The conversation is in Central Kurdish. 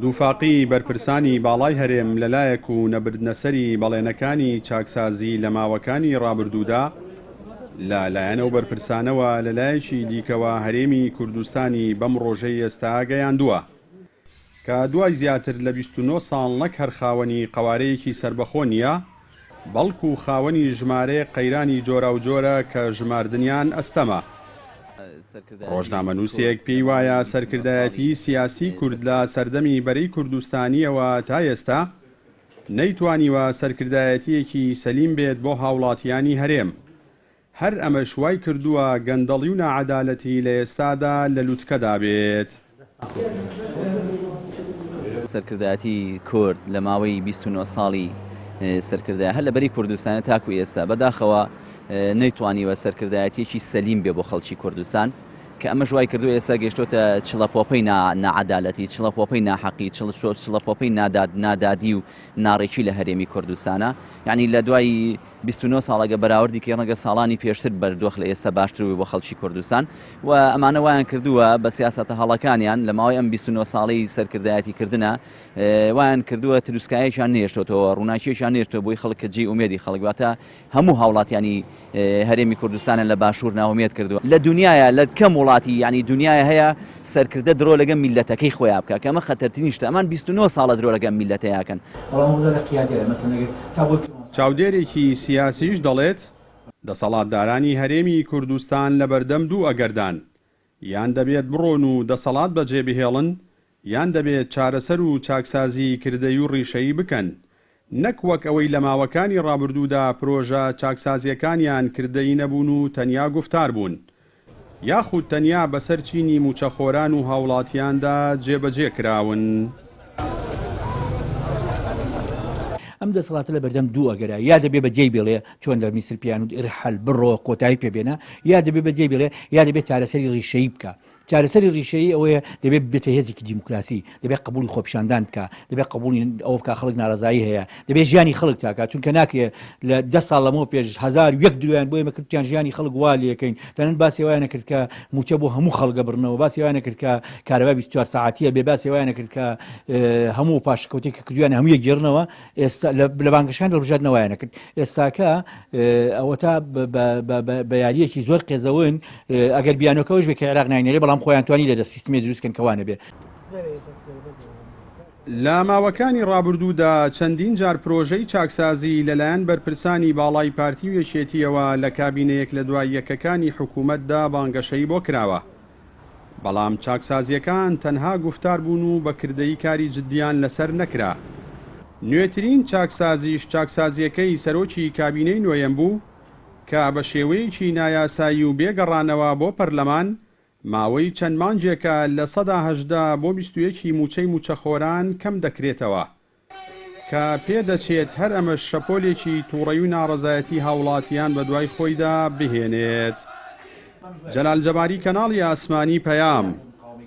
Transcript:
دووفاقیی بەرپرسانی باڵای هەرێم لەلایەک و نەبردنەسەری بەڵێنەکانی چاکسازی لە ماوەکانی ڕابردوودا لە لایەن ئەو بەرپرسانەوە لەلایەکی دیکەوە هەرێمی کوردستانی بەم ڕۆژەی ئێستا گەیاندووە کە دوای زیاتر لە 29 ساڵ نەک هەر خاوەنی قەوارەیەکی سەربەخۆ نییە، بەڵکو خاوەنی ژمارەیەک قەیرانی جۆراوجۆرە کە ژماردنیان ئەستەمە. ڕۆژنامەنووسێک پێی وایە سەرکردایەتیی سیاسیی کورد لە سەردەمی بەرەی کوردستانییەوە تا ئێستا نەیتوانیوە سەرکردایەتییەکی سەلیم بێت بۆ هاوڵاتیانی هەرێم، هەر ئەمەش وای کردووە گەندەڵی و ناعەدالەتی لە ئێستادا لە لوتکەدا بێت. سەرکردایەتی کورد لە ماوەی 29 ساڵی سەرکردای هەر لە بەری کوردستانە تاکو ئێستا بەداخەوە نەیتوانیوە سەرکردایەتیەکی سەلیم بێ بۆ خەڵکی کوردستان کە ئەمەش وای کردووە ئێستا گەیشتۆتە چڵەپۆپەی ناعەدالەتی، چڵەپۆپەی ناحەقی، چڵەپۆپەی ناداد نادادی و ناڕێکی لە هەرێمی کوردستانە. یانی لە دوای 29 ساڵ ئەگەر بەراوردی کەی ڕەنگە ساڵانی پێشتر بەردۆخ لە ئێستا باشتر بوو بۆ خەڵکی کوردستان و ئەمانە وایان کردووە بە سیاسەتە هەڵەکانیان لە ماوەی ئەم 29 ساڵەی سەرکردایەتی کردنە وایان کردووە تروسکایەکیان نێشتۆتەوە ڕووناکیەکیان نێشتەوە بۆی خەڵک کە جێی ئومێدی خەڵک واتە هەموو هاوڵاتیانی هەرێمی کوردستانیان لە باشوور ناهومێد کردووە. لە دونیایا لە کەم وڵاتی یانی دونیایا هەیە سەرکردە درۆ لەگە میللەتەکەی خۆیا بکا کە ئەمە خەتەرترین شتە ئەمان 29 ساڵە درۆ لەگە ئەم میللەتەیا کەن. بەڵام ئەو لە قیادەیە مەسەلەن ئەگەر تا بۆی چاودێرێکی سیاسیش دەڵێت، دەسەڵاتدارانی هەرێمی کوردستان لەبەردەم دوو ئەگەردان، یان دەبێت بڕۆن و دەسەڵات بەجێبهێڵن، یان دەبێت چارەسەر و چاکسازیی کردەی و ڕیشەیی بکەن، نەک وەک ئەوەی لە ماوەکانی ڕابردوودا پرۆژە چاکسازییەکانیان کردەیی نەبوون و تەنیا گوفتار بوون، یاخود تەنیا بەسەر چینی مووچەخۆران و هاوڵاتیاندا جێبەجێ کراون. ئەم دەسەڵاتە لە بەردەم دوو ئەگەرە، یا دەبێ بە جێی بێڵێ، چۆن لە میسر پێیان وت ارحل، بڕۆ، کۆتایی پێ بێنە، یا دەبێ بە جێی بێڵێ، یا دەبێ چارەسەری ڕیشەیی بکا. چارەسەری ڕیشەیی ئەوەیە دەبێ ببێتە هێزێکی دیموکراسی، دەبێ قبوڵی خۆپیشاندان بکا، دەبێ قبوڵی ئەوە بکا خەڵک ناڕەزایی هەیە، دەبێ ژیانی خەڵک چاکا، چونکە ناکرێ لە دە ساڵ لەمەوە پێش 1001 درۆیان بۆ ئێمە کرد وتیان ژیانی خەڵک وا لێکەین، تەنانەت باسی ئەوەیان نەکرد کە مووچە بۆ هەموو خەڵک ئەبڕنەوە، باسی ئەوەیان نەکرد کە کارەبا 24 سەعاتیە بێ، باسی ئەوەیان نەکرد کە هەموو پاشەکەوتێک کە کردویانە هەمووی ئەگێڕنەوە، ئێستا لە بانگەشەکانی هەڵبژاردنە وایان نەکرد، ئێستاکە ئەوەتا بە یارییەکی زۆر قێزەون ئەگەر بیانۆکەوەش بێ کە عێراق ناینێرێ بەڵام خۆیان توانی لێرە سیستمێ دروست کەن کە وا نەبێ. لە ماوەکانی ڕابردوودا چەندین جار پرۆژەی چاکسازی لەلایەن بەرپرسانی باڵای پارتی و یەکێتییەوە لە کابینە یەک لەدوای یەکەکانی حکوومەتدا بانگەشەی بۆ کراوە، بەڵام چاکسازییەکان تەنها گوفتار بوون و بە کردەیی کاری جددیان لەسەر نەکرا. نوێترین چاکسازیش چاکسازییەکەی سەرۆکی کابینەی نۆیەم بوو کە بە شێوەیەکی نایاسایی و بێ گەڕانەوە بۆ پەرلەمان ماوەی چەند مانگێکە 18% بۆ 21 ی مووچەی مووچەخۆران کەم دەکرێتەوە. کە پێدەچێت هەر ئەمەش شەپۆلێکی توڕەیی و ناڕەزایەتی هاوڵاتیان بەدوای خۆیدا بهێنێت. جەلال جەباری کەناڵی ئاسمانی پەیام.